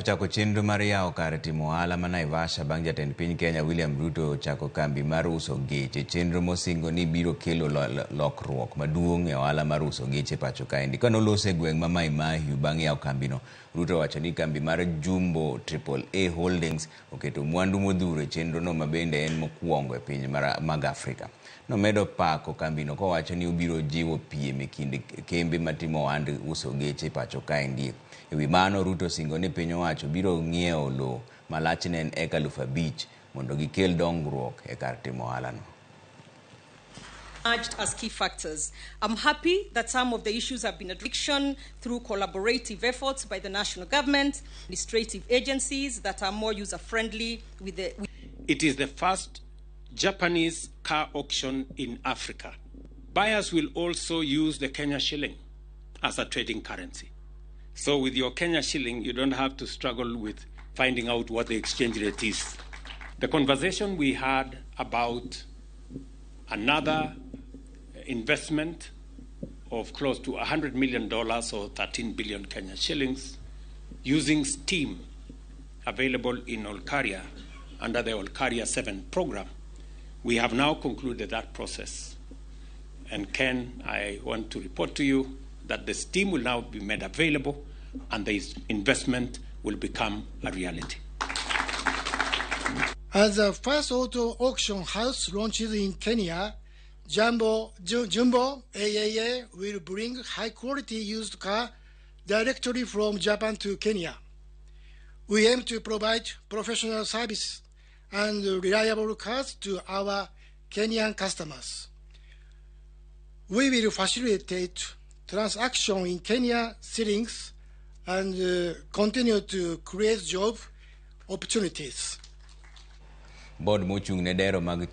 Ochako chenro mar yawo kar timo ohala ma Naivasha bang' jatend piny Kenya William Ruto ochako kambi mar uso geche. Chenro mosingo ni biro kelo lokruok maduong' e ohala mar uso geche pacho kaendi. Kanoloso e gweng' ma Mai Mahiu bang' yawo kambino, Ruto owacho ni kambi mar Jumbo Triple A Holdings oketo mwandu modhuro e chenrono ma bende en mokwongo e piny mag Afrika. Nomedo pako kambino kowacho ni obiro jiwo piem e kind kembe matimo ohand uso geche pacho kaendi. E wi mano, Ruto osingo ni piny owacho biro ng'iewo lowo ma lachne en eka 5,000 mondo gikel dongruok e kar timo ohalano. Emerged as key factors. I'm happy that some of the issues have been addressed through collaborative efforts by the national government, administrative agencies that are more user-friendly with the. It is the first Japanese car auction in Africa. Buyers will also use the Kenya shilling as a trading currency. So with your Kenya shilling, you don't have to struggle with finding out what the exchange rate is. The conversation we had about another investment of close to $100 million or 13 billion Kenya shillings using steam available in Olkaria under the Olkaria 7 program. We have now concluded that process. And Ken, I want to report to you that the steam will now be made available and the investment will become a reality. As the first auto auction house launches in Kenya, Jumbo AAA will bring high quality used car directly from Japan to Kenya. We aim to provide professional service and reliable cars to our Kenyan customers. We will facilitate transaction in Kenya shillings and continue to create job opportunities. Board mochung' ne dero mag